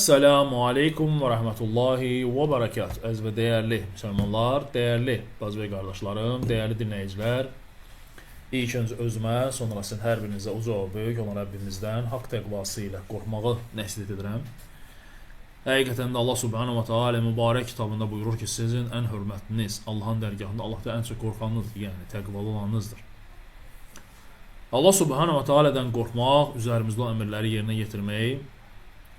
Esselamu aleykum və rəhmətullahi və bərəkət. Əziz və dəyərli müsəlmanlar, dəyərli bacı və qardaşlarım, dəyərli dinləyicilər. İlk öncə özümə, sonra sizin hər birinizə uca və böyük olan Rəbbimizdən haqq təqvası ilə qorxmağı nəsihət edirəm. Həqiqətən də Allah Subhanahu va Taala mübarək kitabında buyurur ki, sizin ən hörmətliniz Allahın dərgahında Allahdan ən çox qorxanınız, yəni təqvalı olanınızdır. Allah Subhanahu va Taala'dan qorxmaq, üzərimizdə olan əmrləri yerinə yetirmək,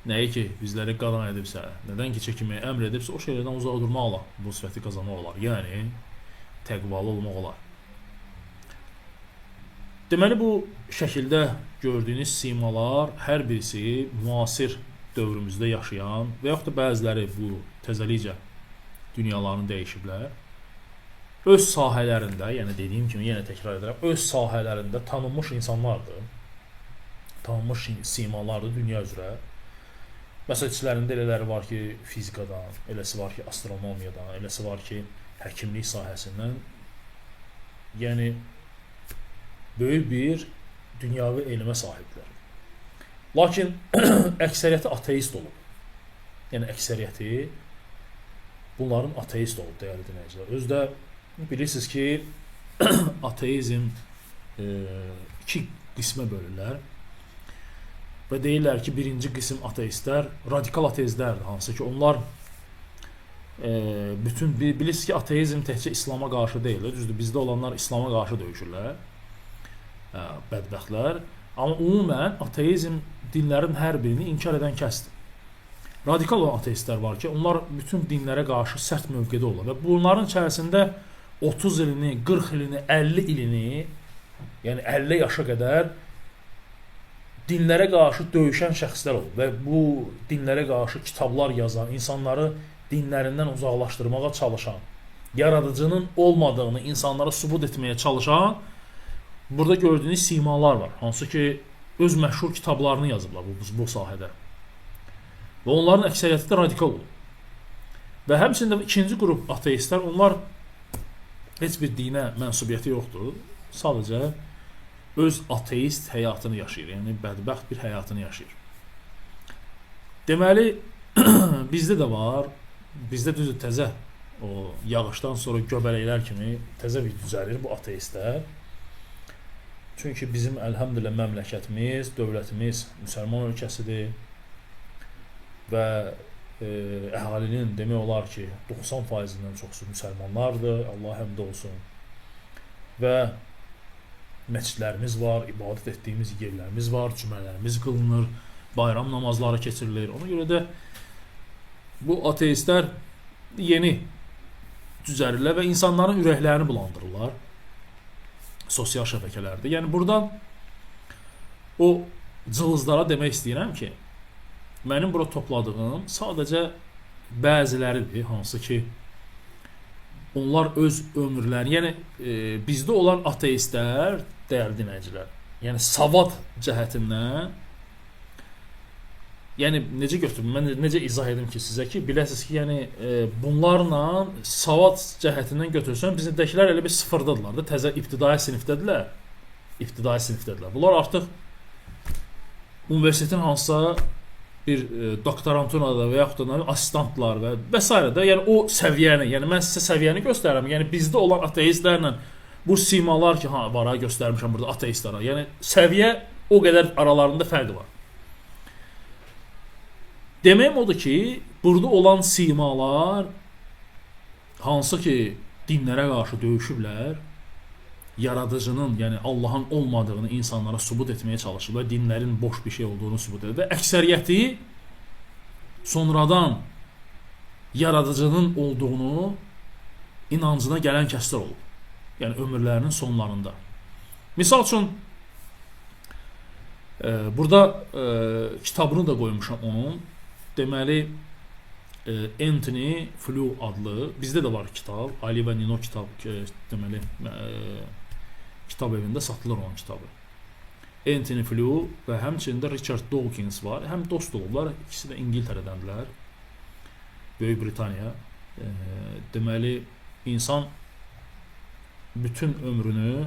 nəyi ki bizləri qadan edibsə, nədən ki çəkinməyi əmr edibsə, o şeylərdən uzaq durmaqla bu sifəti qazanmaq olar. Yəni təqvalı olmaq olar. Deməli bu şəkildə gördüyünüz simalar hər birisi müasir dövrümüzdə yaşayan və yaxud da bəziləri bu təzəlikcə dünyalarını dəyişiblər. Öz sahələrində, yəni dediyim kimi yenə təkrar edirəm, öz sahələrində tanınmış insanlardır. Tanınmış simalardır dünya üzrə. Məsələn, içlərində elələri var ki, fizikadan, eləsi var ki, astronomiyadan, eləsi var ki, həkimlik sahəsindən. Yəni böyük bir dünyavi elmə sahibdirlər. Lakin əksəriyyəti ateist olub. Yəni əksəriyyəti bunların ateist olub, dəyərli dinləyicilər. Özü də bilirsiniz ki, ateizm iki qismə bölürlər. Və deyirlər ki, birinci qism ateistlər radikal ateistlərdir, hansı ki, onlar bütün bilirsiniz ki, ateizm təkcə İslama qarşı deyil, düzdür, bizdə olanlar İslama qarşı döyüşürlər. Bədbəxtlər. Amma ümumən ateizm dinlərin hər birini inkar edən kəsdir. Radikal olan ateistlər var ki, onlar bütün dinlərə qarşı sərt mövqedə olurlar və bunların içərisində 30 ilini, 40 ilini, 50 ilini, yəni 50 yaşa qədər dinlərə qarşı döyüşən şəxslər olub və bu dinlərə qarşı kitablar yazan, insanları dinlərindən uzaqlaşdırmağa çalışan, yaradıcının olmadığını insanlara sübut etməyə çalışan burada gördüyünüz simalar var. Hansı ki, öz məşhur kitablarını yazıblar bu sahədə. Və onların əksəriyyəti də radikal olub. Və həmçinin də ikinci qrup ateistlər, onlar heç bir dinə mənsubiyyəti yoxdur. Sadəcə öz ateist həyatını yaşayır. Yəni bədbəxt bir həyatını yaşayır. Deməli, bizdə də var. Bizdə düzdür təzə o yağışdan sonra göbələklər kimi təzə bir düzəlir bu ateistlər. Çünki bizim əlhəmdülillah məmləkətimiz, dövlətimiz müsəlman ölkəsidir və əhalinin demək olar ki, 90%-dən çoxu müsəlmanlardır. Allah həmd olsun. Və məscidlərimiz var, ibadət etdiyimiz yerlərimiz var, cümələrimiz qılınır, bayram namazları keçirilir. Ona görə də bu ateistlər yeni düzəlirlər və insanların ürəklərini bulandırırlar sosial şəbəkələrdə. Yəni buradan o cılızlara demək istəyirəm ki, mənim bura topladığım sadəcə bəziləridir, hansı ki onlar öz ömürlərini, yəni bizdə olan ateistlər, dəyərli dinləyicilər, yəni savad cəhətindən, yəni necə götürüm, mən necə izah edim ki sizə ki, biləsiniz ki, yəni bunlarla savad cəhətindən götürsən, bizdəkilər elə bir sıfırdadılar da, təzə ibtidai sinifdədirlər. İbtidai sinifdədirlər. Bunlar artıq universitetin hansısa bir doktoranturada və yaxud da asistantlar və s. də, yəni o səviyyəni, yəni mən sizə səviyyəni göstərirəm. Yəni bizdə olan ateistlərlə bu simalar ki, ha, var ha, göstərmişəm burada ateistlərə. Yəni səviyyə o qədər aralarında fərq var. Deməyim odur ki, burada olan simalar hansı ki dinlərə qarşı döyüşüblər, yaradıcının, yəni Allahın olmadığını insanlara sübut etməyə çalışırlar, dinlərin boş bir şey olduğunu sübut edir və əksəriyyəti sonradan yaradıcının olduğunu inancına gələn kəslər olub. Yəni ömürlərinin sonlarında. Misal üçün burada kitabını da qoymuşam onun. Deməli Anthony Flew adlı bizdə də var kitab. Ali və Nino kitab deməli kitab evində satılır onun kitabı. Anthony Flew və həmçinin də Richard Dawkins var. Həm dost olublar, ikisi də İngiltərədəndirlər. Böyük Britaniya. Deməli insan bütün ömrünü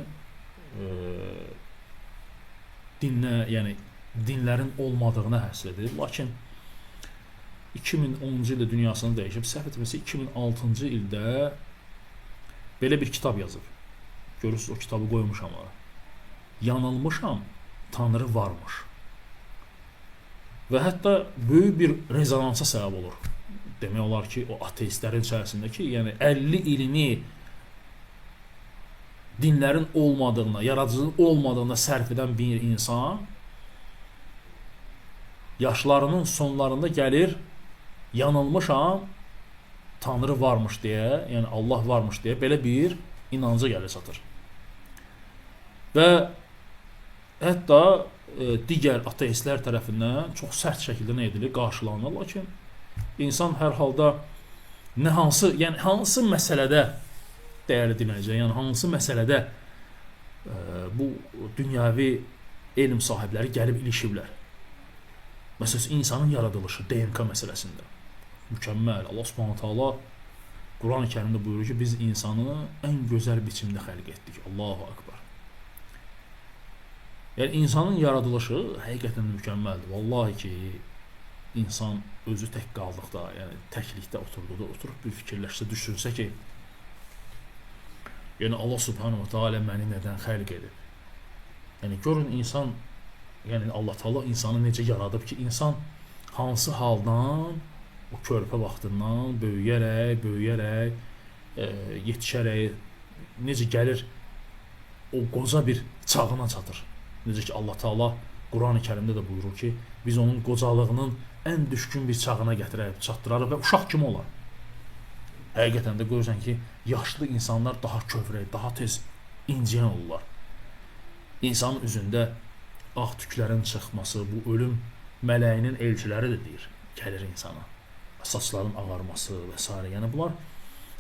dinlə, yəni dinlərin olmadığına həsr edir. Lakin 2010-cu ildə dünyasını dəyişib. Səhv etmirəmsə 2006-cı ildə belə bir kitab yazıb. Görürsüz, o kitabı qoymuşam ora. Yanılmışam, Tanrı varmış. Və hətta böyük bir rezonansa səbəb olur. Demək olar ki, o ateistlərin içərisində ki, yəni 50 ilini dinlərin olmadığına, yaradıcının olmadığına sərf edən bir insan yaşlarının sonlarında gəlir, yanılmışam, Tanrı varmış deyə, yəni Allah varmış deyə belə bir inanca gəlir çatır. Və hətta digər ateistlər tərəfindən çox sərt şəkildə nə edilir, qarşılanır. Lakin insan hər halda nə hansı, yəni hansı məsələdə dəyərli dinləyicilər, yəni hansı məsələdə bu dünyəvi elm sahibləri gəlib ilişiblər. Məsələn, insanın yaradılışı DNK məsələsində mükəmməl. Allah Subhanahu taala Quran-ı Kərimdə buyurur ki, biz insanı ən gözəl biçimdə xəlq etdik. Allahu akbar. Yəni insanın yaradılışı həqiqətən mükəmməldir. Vallahi ki, insan özü tək qaldıqda, yəni təklikdə oturduğunda oturub bir fikirləşsə, düşünsə ki, yəni Allah Subhanahu taala məni nədən xəlq edib? Yəni görün insan, yəni Allah Taala insanı necə yaradıb ki, insan hansı haldan, o körpə vaxtından böyüyərək, yetişərək necə gəlir o qoca bir çağına çatır. Necə ki Allah Taala Quran-ı Kərimdə də buyurur ki, biz onun qocalığının ən düşkün bir çağına gətirərək çatdırarıq və uşaq kimi olar. Həqiqətən də görürsən ki, yaşlı insanlar daha kövrək, daha tez inciyən olurlar. İnsanın üzündə ağ tüklərin çıxması, bu ölüm mələyinin elçiləri də deyir, gəlir insana. Saçların ağarması və s. Yəni bunlar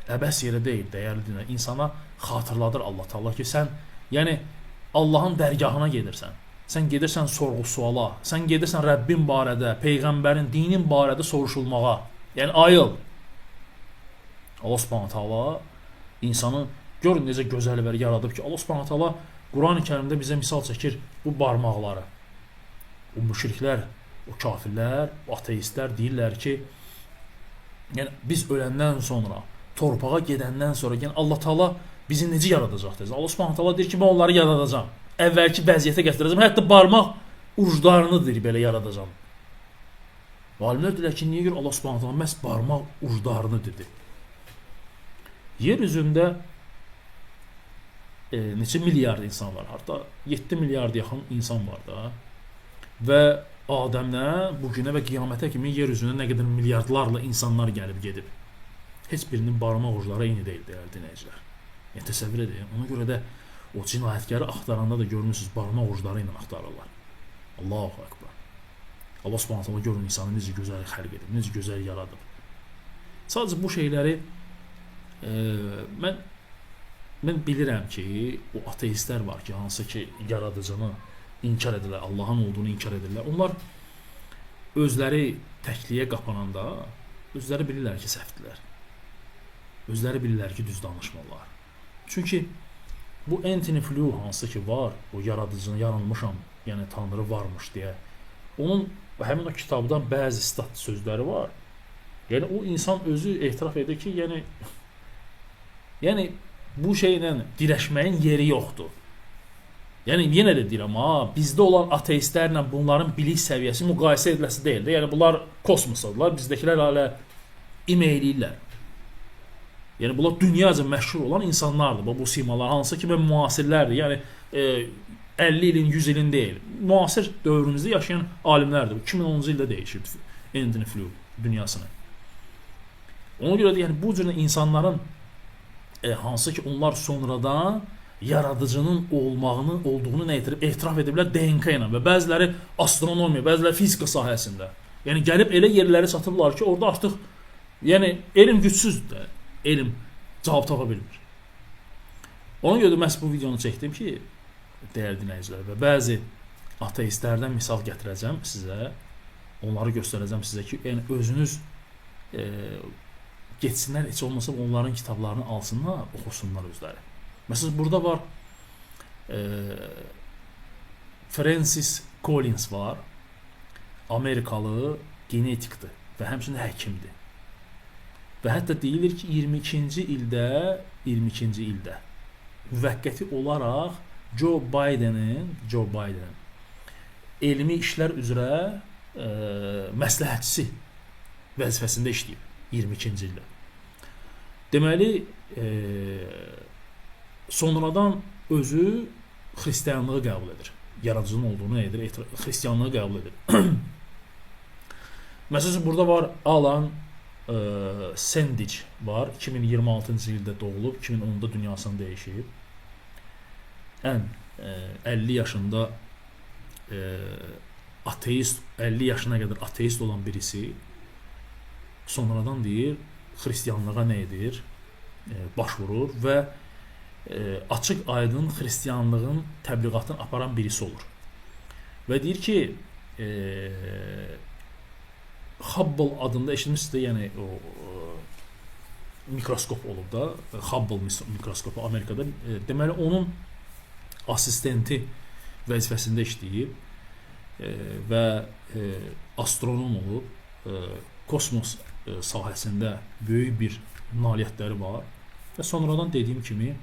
əbəs yerə deyil, dəyərli dinlər. İnsana xatırladır Allah Taala ki, sən yəni Allahın dərgahına gedirsən. Sən gedirsən sorğu-suala, sən gedirsən Rəbbin barədə, peyğəmbərin, dinin barədə soruşulmağa. Yəni ayıl. Allah Subhanahu taala insanı görün necə gözəl və yaradıb ki, Allah Subhanahu taala Quran-ı Kərimdə bizə misal çəkir bu barmaqları. O müşriklər, o kafirlər, o ateistlər deyirlər ki, yəni biz öləndən sonra, torpağa gedəndən sonra, yəni Allah Taala bizi necə yaradacaq deyir. Allah Subhanahu taala deyir ki, mən onları yaradacağam. Əvvəlki vəziyyətə gətirəcəm. Hətta barmaq uclarını deyir belə yaradacağam. Alimlər deyirlər ki, niyə görə Allah Subhanahu taala məhz barmaq uclarını dedi? Yer üzündə neçə milyard insan var? Hatta 7 milyard yaxın insan var da. Və Adəmdən bu günə və qiyamətə kimi yer üzünə nə qədər milyardlarla insanlar gəlib gedib. Heç birinin barmaq ucları eyni deyil, dəyərli dinləyicilər. Yəni təsəvvür edin. Ona görə də o cinayətkarı axtaranda da görmüsünüz, barmaq ucları ilə axtarırlar. Allahu akbar. Allah Subhanahu taala görün insanı necə gözəl xəlq edib, necə gözəl yaradıb. Sadəcə bu şeyləri mən bilirəm ki, o ateistlər var ki, hansı ki yaradıcını inkar edirlər, Allahın olduğunu inkar edirlər. Onlar özləri təkliyə qapananda özləri bilirlər ki, səhvdirlər. Özləri bilirlər ki, düz danışmırlar. Çünki bu Anthony Flew hansı ki var, o yaradıcını yanılmışam, yəni Tanrı varmış deyə. Onun həmin o kitabdan bəzi stat sözləri var. Yəni o insan özü etiraf edir ki, yəni bu şeylə dirəşməyin yeri yoxdur. Yəni yenə də deyirəm, ha, bizdə olan ateistlərlə bunların bilik səviyyəsi müqayisə ediləsi deyil də. Yəni bunlar kosmosdadılar, bizdəkilər hələ e-mail eləyirlər. Yəni bunlar dünyaca məşhur olan insanlardır. Bu simalar hansı ki və müasirlərdir. Yəni 50 ilin, 100 ilin deyil. Müasir dövrümüzdə yaşayan alimlərdir. Bu 2010-cu ildə dəyişib Anthony Flew dünyasını. Ona görə də yəni bu cür insanların hansı ki onlar sonradan yaradıcının olduğunu nə etiraf, etiraf ediblər DNK ilə və bəziləri astronomiya, bəziləri fizika sahəsində. Yəni gəlib elə yerləri çatıblar ki, orada artıq yəni elm gücsüzdür. Elm cavab tapa bilmir. Ona görə də məhz bu videonu çəkdim ki, dəyərli dinləyicilər, və bəzi ateistlərdən misal gətirəcəm sizə. Onları göstərəcəm sizə ki, yəni özünüz getsinlər, heç olmasa onların kitablarını alsınlar, oxusunlar özləri. Məsələn, burada var Francis Collins var. Amerikalı genetikdir. və həmçinin həkimdir. Və hətta deyilir ki, 22-ci ildə müvəqqəti olaraq Joe Bidenin elmi işlər üzrə məsləhətçisi vəzifəsində işləyib 22-ci ildə. Deməli, sonradan özü xristianlığı qəbul edir. Yaradıcının olduğunu edir, xristianlığı qəbul edir. Məsələn, burada var Alan Sendic var. 2026-cı ildə doğulub, 2010-da dünyasını dəyişib. Ən 50 yaşında ateist, 50 yaşına qədər ateist olan birisi sonradan deyir, xristianlığa nə edir? Başvurur və açıq aydın xristianlığın təbliğatını aparan birisi olur. Və deyir ki, Hubble adında eşitmişsiniz də, yəni o mikroskop olub da, Hubble mikroskopu Amerikada. Deməli, onun asistenti vəzifəsində işləyib və astronom olub, kosmos sahəsində böyük bir nailiyyətləri var və sonradan dediyim kimi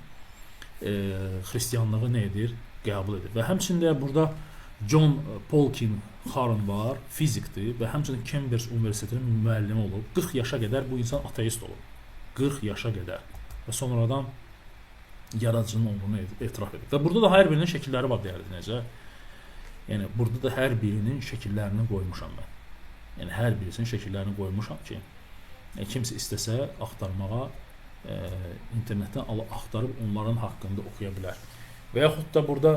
xristianlığı nə edir? Qəbul edir. Və həmçində burada John Polkinghorne var, fizikdir və həmçinin Cambridge Universitetinin müəllimi olub. 40 yaşa qədər bu insan ateist olub. 40 yaşa qədər. Və sonradan yaradıcının olduğunu etiraf edir. Və burada da hər birinin şəkilləri var, dəyərli dinləyicilər. Yəni, burada da hər birinin şəkillərini qoymuşam mən. Yəni, hər birisinin şəkillərini qoymuşam ki, kimsə istəsə axtarmağa, internetdən axtarıb onların haqqında oxuya bilər. Və yaxud da burada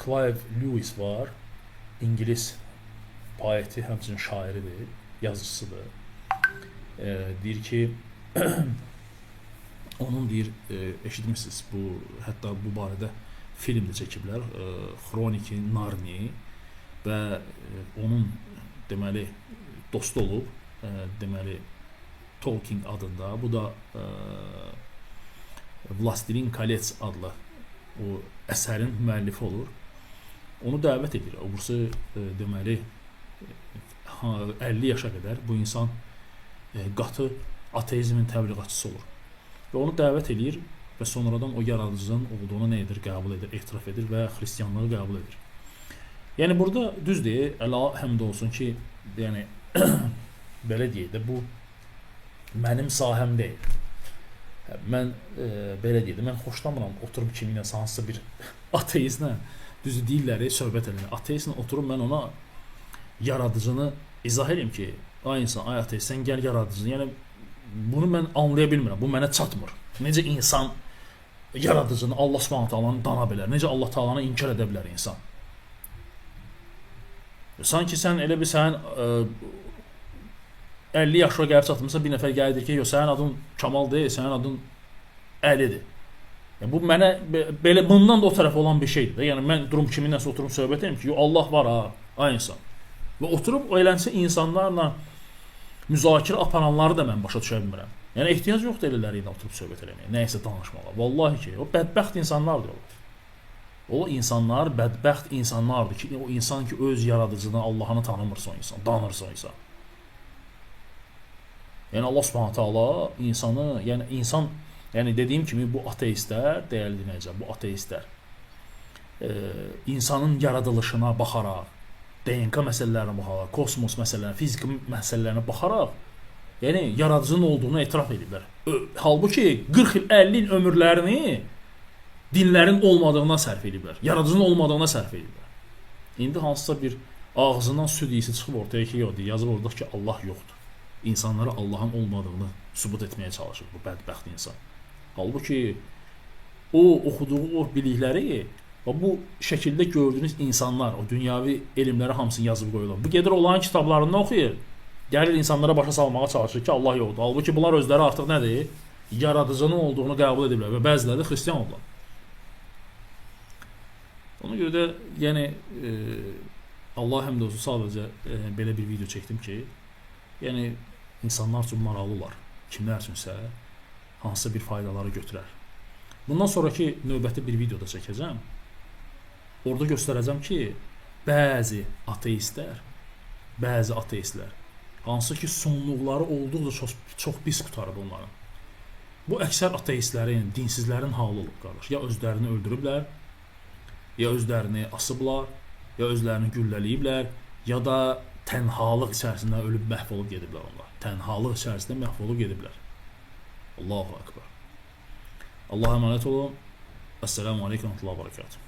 Clive Lewis var, İngilis poeti, həmçinin şairidir, yazıcısıdır. Deyir ki, onun deyir, eşitmişsiniz, bu, hətta bu barədə film də çəkiblər, Xroniki Narni və onun deməli dostu olub, deməli Tolkien adında, bu da Vlastelin Kolets adlı o əsərin müəllifi olur. Onu dəvət edir. O burası deməli 50 yaşa qədər bu insan qatı ateizmin təbliğatçısı olur. Və onu dəvət edir və sonradan o yaradıcının olduğunu nə edir? Qəbul edir, etiraf edir və xristianlığı qəbul edir. Yəni burada düz deyir, Əla həmd olsun ki, yəni belə deyək də, bu mənim sahəm deyil. Mən belə deyək də, mən xoşlamıram oturub kiminlə hansısa bir ateistlə, düzü deyirlər, söhbət eləmək. Ateistlə oturub mən ona yaradıcını izah edeyim ki, ay insan, ay ateist, sən gəl yaradıcını. Yəni bunu mən anlaya bilmirəm, bu mənə çatmır. Necə insan yaradıcını, Allah Subhanahu Taalanı dana bilər, necə Allah Taalanı inkar edə bilər insan? Sanki sən elə bir sənin 50 yaşına gəlib çatmışsa, bir nəfər gəlir ki, yox, sənin adın Kamal deyil, sənin adın Əlidir. Yəni, bu mənə belə bundan da o tərəf olan bir şeydir də. Yəni mən durum kiminləsə oturum söhbət edirəm ki, yox, Allah var ha, ay insan. Və oturub o elənsə insanlarla müzakirə aparanları da mən başa düşə bilmirəm. Yəni ehtiyac yoxdur elələri ilə oturub söhbət eləməyə, nəyisə danışmağa. Vallahi ki, o bədbəxt insanlardır o. O insanlar bədbəxt insanlardır ki, o insan ki öz yaradıcını, Allahını tanımırsa o insan, danırsa o insan. Yəni Allah Subhanahu taala insanı, yəni insan, yəni dediyim kimi bu ateistlər, dəyərli dinləyicilər, bu ateistlər insanın yaradılışına baxaraq, DNK məsələlərinə baxaraq, kosmos məsələlərinə, fizika məsələlərinə baxaraq, yəni yaradıcının olduğunu etiraf ediblər. Halbuki 40 il, 50 il ömürlərini dinlərin olmadığına sərf ediblər. Yaradıcının olmadığına sərf ediblər. İndi hansısa bir ağzından süd iyisi çıxıb ortaya ki, yox, yazıb orada ki, Allah yoxdur. İnsanlara Allahın olmadığını sübut etməyə çalışır bu bədbəxt insan. Halbuki o oxuduğu o bilikləri və bu şəkildə gördüyünüz insanlar, o dünyavi elmləri hamısını yazıb qoyurlar. Bu gedir onların kitablarını oxuyur. Gəlir insanlara başa salmağa çalışır ki, Allah yoxdur. Halbuki bunlar özləri artıq nədir? Yaradıcının olduğunu qəbul ediblər və bəziləri də xristian oldular. Ona görə də yəni Allah həmd olsun sadəcə belə bir video çəkdim ki, yəni insanlar üçün maraqlı olar. Kimlər üçünsə hansısa bir faydaları götürər. Bundan sonraki növbəti bir videoda çəkəcəm. Orada göstərəcəm ki, bəzi ateistlər Bəzi ateistlər. Hansı ki sonluqları olduqca çox, çox pis qurtarıb onların. Bu əksər ateistlərin, dinsizlərin halı olub qardaş. Ya özlərini öldürüblər, ya özlərini asıblar, ya özlərini güllələyiblər, ya da tənhalıq içərisində ölüb məhv olub gediblər onlar. Tənhalıq içərisində məhv olub gediblər. Allahu Ekber. Allah'a emanet olun. Esselamu Aleyküm ve Rahmetullah ve Berekatuhu.